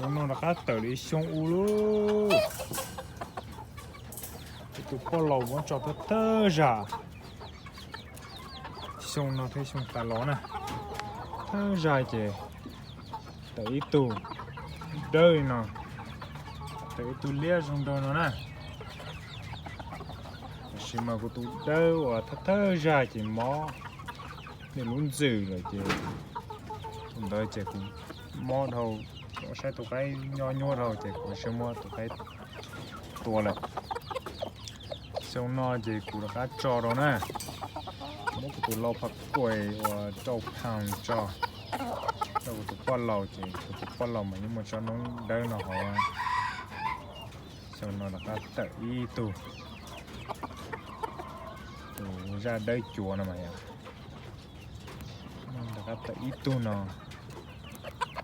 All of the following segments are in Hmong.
Xyoo no rov qab tawm li xyoo ub lub. Ib tug poj laus muab tso thawj thawj zag. Xyoo no thiab xyoo tas los na, thawj zag ces tawm ib tug dawb li no, tawm ib tug liab zoo nraug no na. Tab sis mas kuv tus dawb uas thawj thawj zag ces mob nws lub ntxwm lawm ces tus ntawd ces kuv mob dhau, saib tus qaib nyob nyuaj dhau ces kuv thiaj muab tus qaib tua lawm. Xyoo no ces kuv rov qab tso rau na, muab kuv tus lau phaj kuais uas rau pound tso rau kuv tus poj laus ces kuv tus poj laus mas yeej muaj tsob noob dawb no hauv. Xyoo no rov qab tawm ib tug, tus zaj dawb cuav no mas yom. Rov qab tawm ib tug no,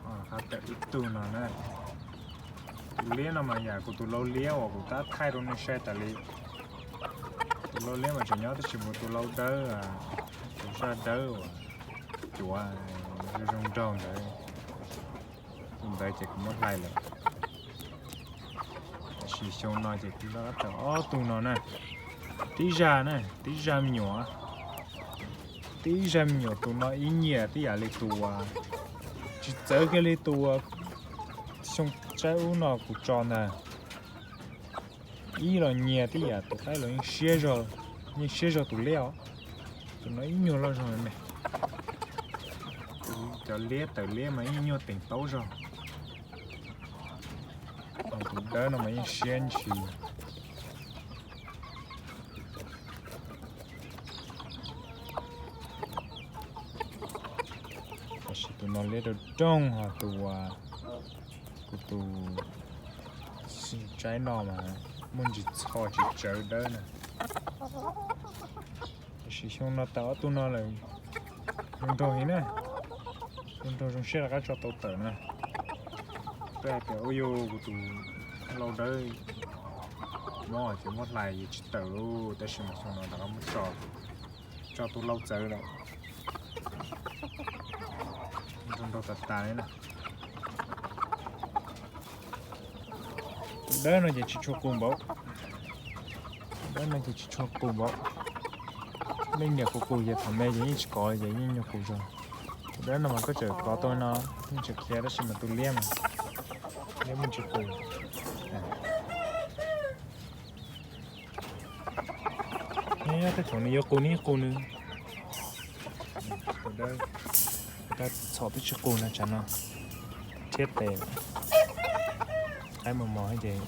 rov qab tawm ib tug no na. Tus liab no mas yam kuv tus lau liab uas kuv tab thaij rau nej saib tas li. Tus lau liab mas tseem nyob tab sis mas tus lau dawb, tus zaj dawb uas cuav zoo nraug ntawd, tus ntawd ces kuv muab hlais lawm. Tab sis xyoo no ces kuv rov qab tawm ob tug no na, tib zag na, tib zag me nyuam, tib zag me nyuam. Tus no ib nyiam tib yam li tus uas, tsis txawv kiag li tus uas xyoo tshaib ub no kuv tso ntag. Ib los nyias tib yam, tus qaib los yeej siab zog, yeej siab zog tus liab os. Tus no ib nyuag loj zog me, cov liab tawm liab mas ib nyuag teem taub zog. Tus dawb no mas yeej siab ntsis. Tab sis tus no liab rau rooj, ho tus uas kuv tus tsaib no mas muaj ntsis txho tsis tsawv dawb na. Tab sis xyoo no tawm ob tug no lawm, zoo nraug heev na, zoo nraug zoo siab rov qab tso tau tawm na. Peb hais tias ua yus kuv tus lau dawb mob ces muab hlais yuav tsis tawm lauj, tab sis mas xyoo no rov qab muab tso, tso tus lau txawv lawm. Nrog nrog tas tas li na. Tus dawb no ces tsis tshua qus npaum, tus dawb no ces tsis tshua qus npaum. Leej niam qus qus ces thaum me ces yeej tsis kov li ces yeej nyuag qus zog. Tus dawb no mas koj txawm kov tau no yeej tseem khiav tab sis mas tus liab mas liab muaj ntsis qus. Nyob tej thaum nws yuav qus nws yeej qus nws. Tus dawb, tab txhom twb tsis qus no tsam no, rhiab tes, qaib mos mos ces